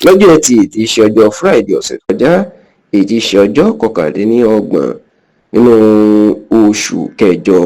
Lọ́jọ́ Ẹtì tí í ṣe ọjọ́ Friday ọ̀sẹ̀ tó kọjá, èyí tí í ṣe ọjọ́ 29 nínú oṣù kẹjọ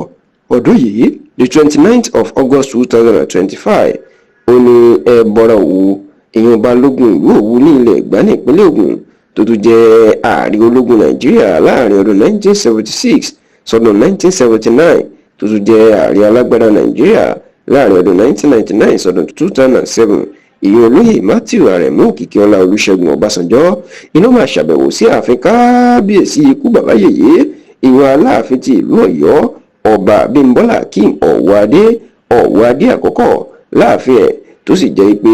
ọdún yìí, the 29th of August 2025, ó ní Ẹbọra Òwu, èèyàn Balógun ìlú Òwu ní ilẹ̀ Ẹ̀gbá ní ìpínlẹ̀ Ògùn, tó tún jẹ́ ààrẹ ológun Nàìjíríà láàrin ọdún 1976 sọdún 1979, tó tún jẹ́ ààrẹ alágbádá Nàìjíríà láàrin ọdún 1999 sọdún 2007, ìyẹn olóyè Matthew Aremu Òkìkíọlá Olúṣẹ́gun Ọbásanjọ́, iná máa ṣàbẹ̀wò sí ààfin kábíyèsí ikú bàbá yèyé, ìyẹn Aláàfin ti ìlú Ọ̀yọ́, Ọba Abímbọ́lá Akeem Ọ̀wọ́adé, Ọ̀wọ́adé àkọ́kọ́, láàfin ẹ̀. Tó sì jẹ́ pé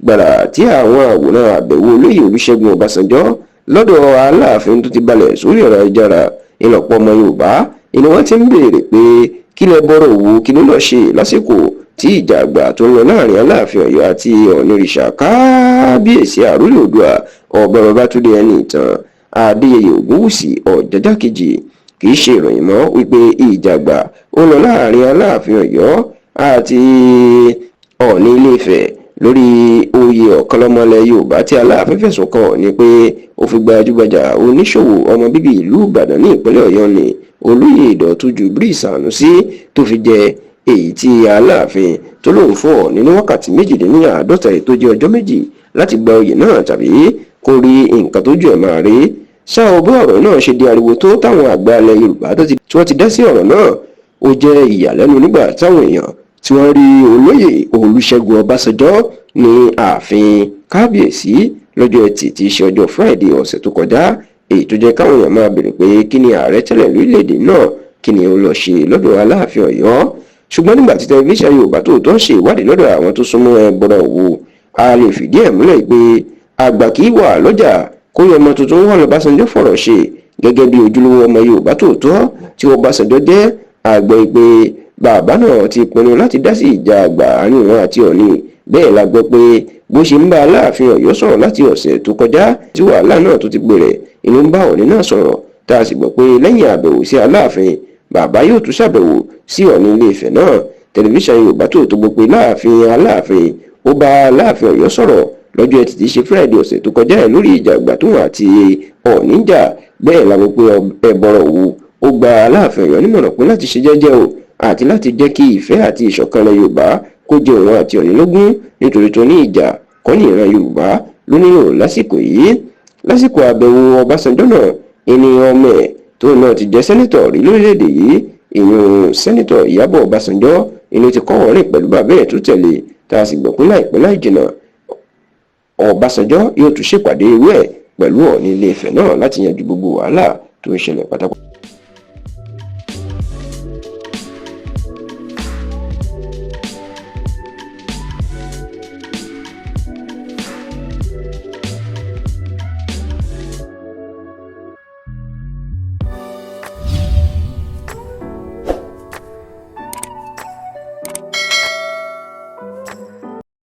gbàrà tí àwọn àwòrán àbẹ̀wò olóyè Olúṣẹ́gun Ọbásanjọ́ lọ́dọ̀ Aláàfin tó ti balẹ̀ sórí ọ̀rọ̀ ayélujára, ìlọ̀pọ̀ ọmọ Yorùbá ìní wọ́n ti ń béèrè pé kí lẹ bọ́rọ̀ òwò, kí ló lọ́ọ́ ṣe lásìkò tí ìjà àgbà tó ń lọ láàrin Aláàfin Ọ̀yọ́ àti Ọ̀nìrìṣà kábíyèsí àrólé Oòduà, Ọba Babátúndé Ẹnìtàn Adéyẹyè Ògúnwùsì Ọ̀jájá kejì. Kì í ṣe ìròyìn mọ́ wípé ìjà àgbà ó lọ láàrin Aláàfin Ọ̀yọ́ àti Ọ̀ọ̀ni Ilé-Ifẹ̀ lórí oyè ọ̀kanlọ́mọlẹ̀ Yorùbá, tí Aláàfin fẹ̀sùn kàn Ọ̀ọ̀ni pé ó fi gbajúgbajà oníṣòwò ọmọ bíbí ìlú Ìbàdàn ní ìpínlẹ̀ Ọ̀yọ́ ní olóyè Ìdọ̀tún Jubril Sanusi tó fi jẹ, èyí tí Aláàfin tó lóun fún Ọ̀ọ̀ni ní wákàtí 48, tó jẹ́ ọjọ́ 2, láti gba oyè náà tàbí kó rí nǹkan tójú ẹ̀ máa rí. Ṣá o, bí ọ̀rọ̀ náà ṣe di ariwo tó táwọn àgbà ilẹ̀ Yorùbá tí wọ́n ti dá sí ọ̀rọ̀ náà, ó jẹ́ ìyàlẹ́nu nígbà táwọn èèyàn tí wọ́n rí olóyè Olúṣẹ́gun Ọbásanjọ́ ní ààfin kábíyèsí lọ́jọ́ Ẹtì tí í ṣe ọjọ́ Friday ọ̀sẹ̀ tó kọjá, èyí tó jẹ́ káwọn èèyàn máa béèrè pé kí ni ààrẹ tẹ́lẹ̀ lórílẹ̀‐èdè náà, kí ni ó lọ ṣe lọ́dọ̀ Aláàfin Ọ̀yọ́. Ṣùgbọ́n nígbà tí tẹlifíṣàn Yorùbá Tòótọ́ ṣe ìwádìí lọ́dọ̀ àwọn tó súnmọ́ Ẹbọra Òwu, a lè fìdí ẹ̀ múlẹ̀ pé àgbà kì í wà lọ́jà kó yọ ọmọ tuntun wà lọ́básanjọ́ fọ̀rọ̀ ṣe. Gẹ́gẹ́ bí ojúlówó ọmọ Yorùbá tòótọ́ tí Ọbásanjọ́ jẹ́, àgbẹ̀ pé bàbá náà ti pinnu láti dá sí ìjà àgbà àárín òun àti Ọ̀ọ̀ni. Bẹ́ẹ̀ la gbọ́ pé bó ṣe ń bá Aláàfin Ọ̀yọ́ sọ̀rọ̀ láti ọ̀sẹ̀ tó kọjá tí wàhálà náà tó ti gbèrè inú ń bá Ọ̀ọ̀ni náà sọ̀rọ̀, tá a sì gbọ́ pé lẹ́yìn àbẹ̀wò sí Aláàfin, bàbá yóò tún ṣàbẹ̀wò sí Ọ̀ọ̀ni Ilé Ifẹ̀ náà. Tẹlifíṣàn Yorùbá Tòótọ́ gbọ́ pé láàfin Aláàfin, ó bá Aláàfin Ọ̀yọ́ sọ̀rọ̀ lọ́jọ́ Ẹtì tí í ṣe Friday ọ̀sẹ̀ tó kọjá ẹ̀ lórí ìjà àgbà tóun àti Ọ̀ọ̀ni jà. Bẹ́ẹ̀ la gbọ́ pé Ẹbọrọ Òwu ó gba Aláàfin Ọ̀yọ́ nímọ̀ràn pé láti ṣe jẹ́jẹ́ o, àti láti jẹ́ kí ìfẹ́ àti ìṣọ̀kan ilẹ̀ Yorùbá kó jẹ òun àti Ọ̀ọ̀ni lógún, nítorí tó ní ìjà kọ́ ní ìran Yorùbá ló nílò lásìkò yìí. Lásìkò àbẹ̀wò Ọbásanjọ́ náà, ẹni ọmọ ẹ̀ tó náà ti jẹ́ sẹ́nítọ̀ rí lórílẹ̀‐èdè yìí, ìyún Sẹ́nítọ̀ Ìyábọ̀ Ọbásanjọ́, inú ti kọ́ wọ́n rìn pẹ̀lú bàbá ẹ̀ tó tẹ̀lé, tá a sì gbọ́ pé láìpẹ́ láì jìnnà, Ọbásanjọ́ yóò tún ṣèpàdé irú ẹ̀ pẹ̀lú Ọ̀ọ̀ni Ilé Ifẹ̀ náà láti yanjú gbogbo wàhálà tó ń ṣẹlẹ̀ pátápátá.